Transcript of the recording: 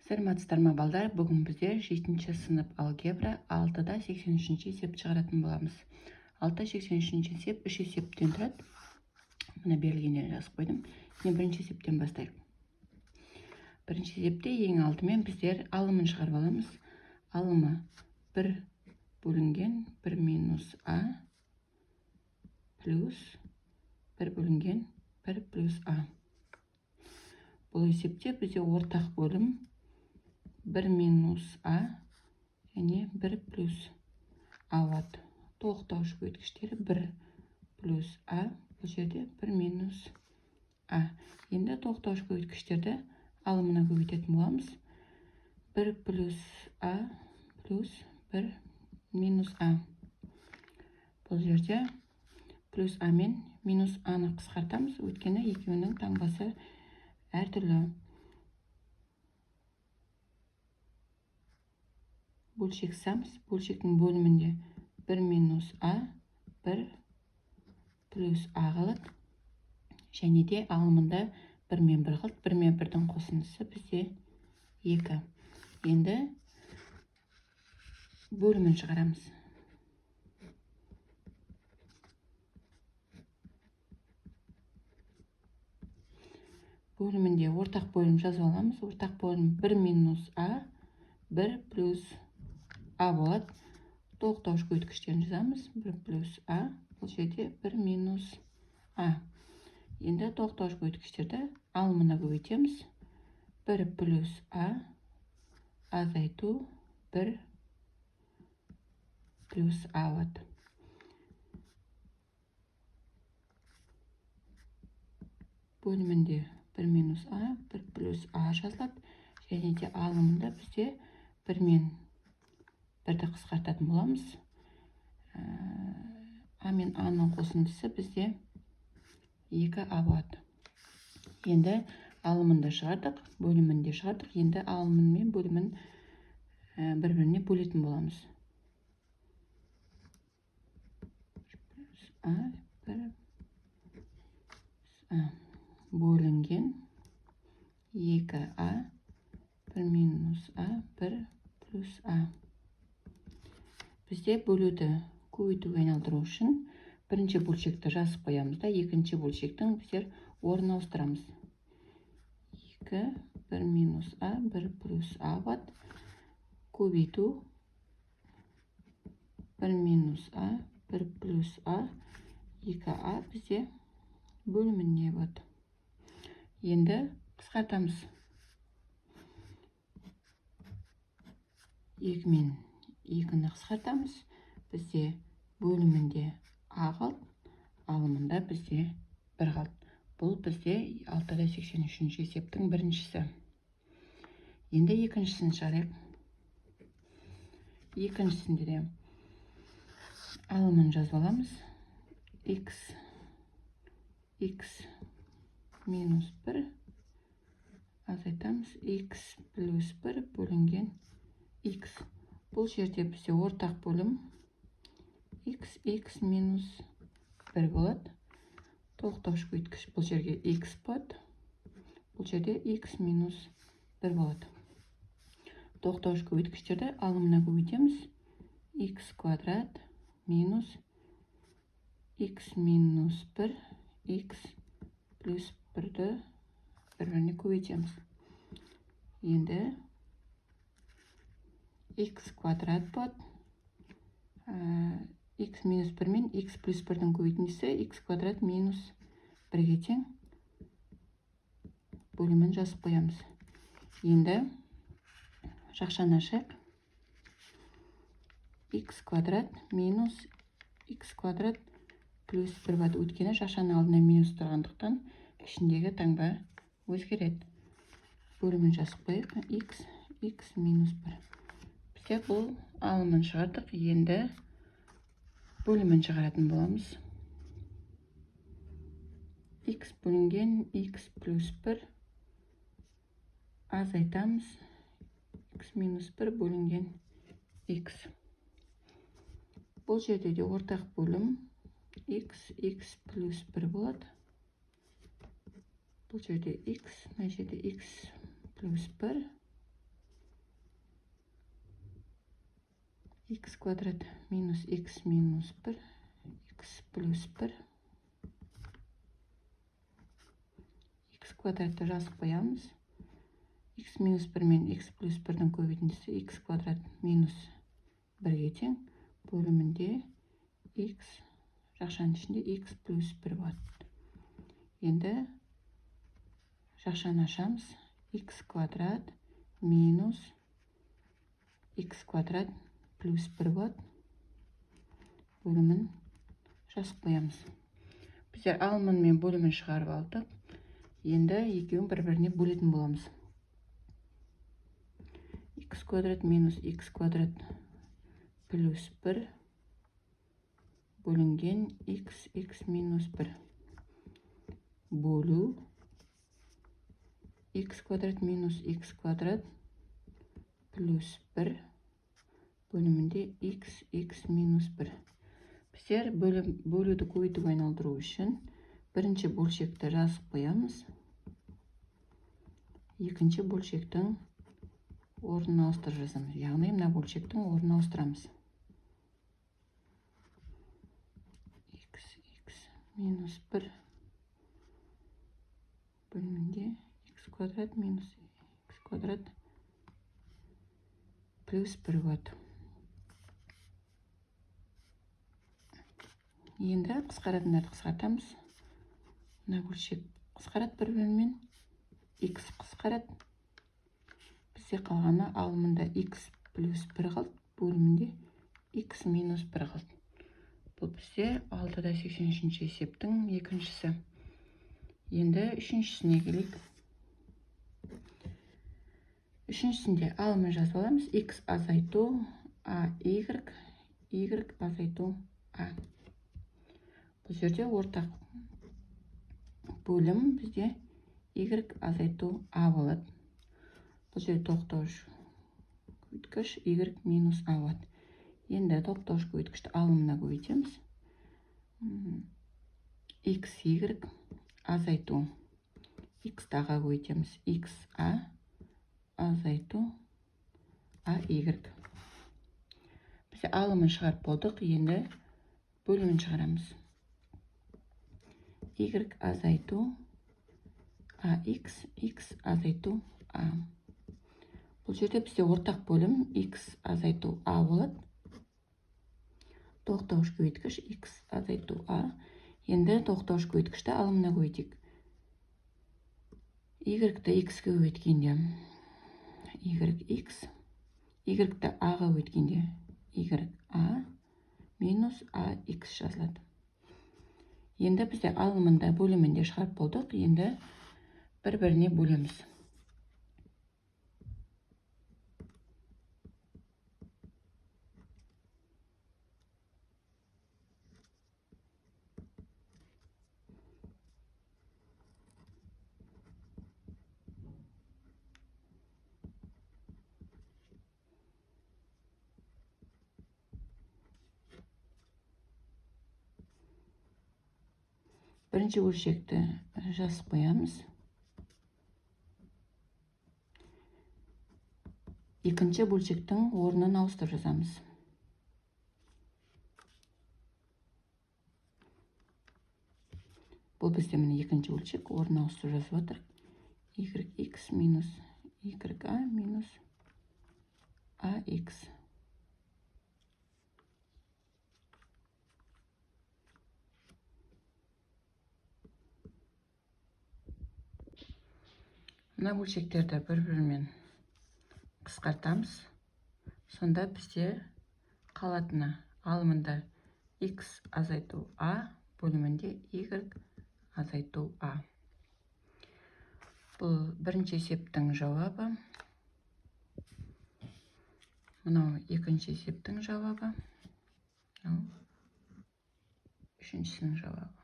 Саламатсыздар ма, балдар? Бүгін біздер 7 сынып алгебра 6-да 83 есеп шығаратын боламыз. 6-да 83 есеп 3 есептен тұрады. Мына берілгендерін жазып қойдым. Мен бірінші есептен бастайық. Бірінші есепте ең алдымен біздер алымын шығарып аламыз. Алымы 1 бөлінген 1 минус а плюс 1 бөлінген 1 плюс а. Бұл есепте бізде ортақ бөлім 1 минус а және 1 плюс а болады. Толықтауыш көбейткіштері 1 плюс а, бұл жерде 1 минус а. Енді толықтауыш көбейткіштерді алымына көбейтетін боламыз. 1 плюс а плюс 1 минус а. Бұл жерде плюс а мен минус аны қысқартамыз, өйткені екеуінің таңбасы әртүрлі. Бөлшек саламыз. Бөлшектің бөлімінде 1 минус а, 1 плюс а қалады. Және де алымында 1 мен 1 қалды. 1 мен 1-дің қосындысы бізде 2. Енді бөлімін шығарамыз. Бөлімінде ортақ бөлім жазып аламыз. Ортақ бөлім 1 минус а, 1 плюс а болады. Толықтауыш көбейткіштерін жазамыз. 1 плюс а, бұл жерде 1 минус а. Енді толықтауыш көбейткіштерді алымына көбейтеміз. 1 плюс а азайту 1 плюс а болады. Бөлімінде 1 минус а, 1 плюс а жазылады. Және де алымында бізде 1 мен 1-ді қысқартатын боламыз. А мен А-ның қосындысы бізде 2 А болады. Енді алымын да шығардық, бөлімін де шығардық. Енді алымын мен бөлімін бір-біріне бөлетін боламыз. А, 1, А бөлінген 2 А, 1 минус А, 1 плюс А. Бізде бөлуді көбейтуге айналдыру үшін бірінші бөлшекті жазып қоямыз да, екінші бөлшектің біздер орнын ауыстырамыз. 2, 1 минус А, 1 плюс А болады. Көбейту 1 минус А, 1 плюс А, 2 А бізде бөліміне болады. Енді қысқартамыз. 2 мен 2-ні қысқартамыз. Бізде бөлімінде А қалды, алымында бізде 1 қалды. Бұл бізде 6-да 83 есептің біріншісі. Енді екіншісін шығарайық. Екіншісінде де алымын жазып аламыз. X, X минус 1 азайтамыз. X плюс 1 бөлінген X. Бұл жерде бізде ортақ бөлім X, X минус 1 болады. Толықтауыш көбейткіш бұл жерге X болады. Бұл жерде X минус 1 болады. Толықтауыш көбейткіштерді алымына көбейтеміз. X квадрат минус X минус 1, X плюс 1-ді бір-біріне көбейтеміз. Енді X квадрат болады. X минус 1 мен X плюс 1-дің көбейтіндісі X квадрат минус 1-ге тең. Бөлімін жазып қоямыз. Енді жақшаны ашайық. X квадрат минус X квадрат плюс 1 болады. Өйткені жақшаның алдына минус тұрғандықтан ішіндегі таңба өзгереді. Бөлімін жазып қояйық. X, X минус 1. Бізде бұл алымын шығардық. Енді бөлімін шығаратын боламыз. X бөлінген X плюс 1 азайтамыз. X минус 1 бөлінген X. Бұл жерде де ортақ бөлім X, X плюс 1 болады. Бұл жерде X, мына жерде X плюс 1. Х квадрат минус х минус 1, х плюс 1. Х квадратты жазып қоямыз. Х минус 1 мен х плюс 1-дің көбейтіндісі х квадрат минус 1-ге тең. Бөлімінде х, жақшаның ішінде х плюс 1 болады. Енді жақшаны ашамыз. Х квадрат минус х квадрат плюс 1 болады. Бөлімін жазып қоямыз. Біздер алымын мен бөлімін шығарып алдық. Енді екеуін бір-біріне бөлетін боламыз. Х квадрат минус х квадрат плюс 1 бөлінген х, х минус 1 бөлу х квадрат минус х квадрат плюс 1 бөлімінде х, х минус 1. Біздер бөлуді көбейтуге айналдыру үшін бірінші бөлшекті жазып қоямыз. Екінші бөлшектің орнын ауыстырып жазамыз. Яғни мына бөлшектің орнын ауыстырамыз. Х, х минус 1 бөлімінде х квадрат минус х квадрат плюс 1 болады. Енді қысқаратындарды қысқартамыз. Мына бөлшек қысқарады бір-бірімен, х қысқарады. Бізде қалғаны алымында х плюс 1 қалды, бөлімінде х минус 1 қалды. Бұл бізде 6,83 есептің екіншісі. Енді үшіншісіне келейік. Үшіншісінде алымын жазып аламыз. Х азайту а y, y азайту а. Бұл жерде ортақ бөлім бізде y азайту а болады. Бұл жерде тоқтауыш көбейткіш y минус а болады. Енді тоқтауыш көбейткішті алымына көбейтеміз. X, y азайту x тағы көбейтеміз. X, a азайту а, y. Біз алымын шығарып болдық, енді бөлімін шығарамыз. Y азайту ax, x азайту a. Бұл жерде бізде ортақ бөлім x азайту a болады. Тоқтауыш көбейткіш x азайту a. Енді тоқтауыш көбейткішті алымына көбейтейік. Y-ті x-ке көбейткенде yx, y-ті a-ға көбейткенде ya минус ax жазылады. Енді бізде алымында бөлімінде шығарып болдық. Енді бір-біріне бөлеміз. Бірінші бөлшекті жазып қоямыз. Екінші бөлшектің орнын ауыстырып жазамыз. Бұл бізде міне екінші бөлшек, орнын ауыстырып жазып жатыр. Yx минус ya минус ax. Мына бөлшектерді бір-бірімен қысқартамыз. Сонда бізде қалатыны алымында x азайту a, бөлімінде y азайту a. Бұл бірінші есептің жауабы. Мынау екінші есептің жауабы. Мынау үшіншісінің жауабы.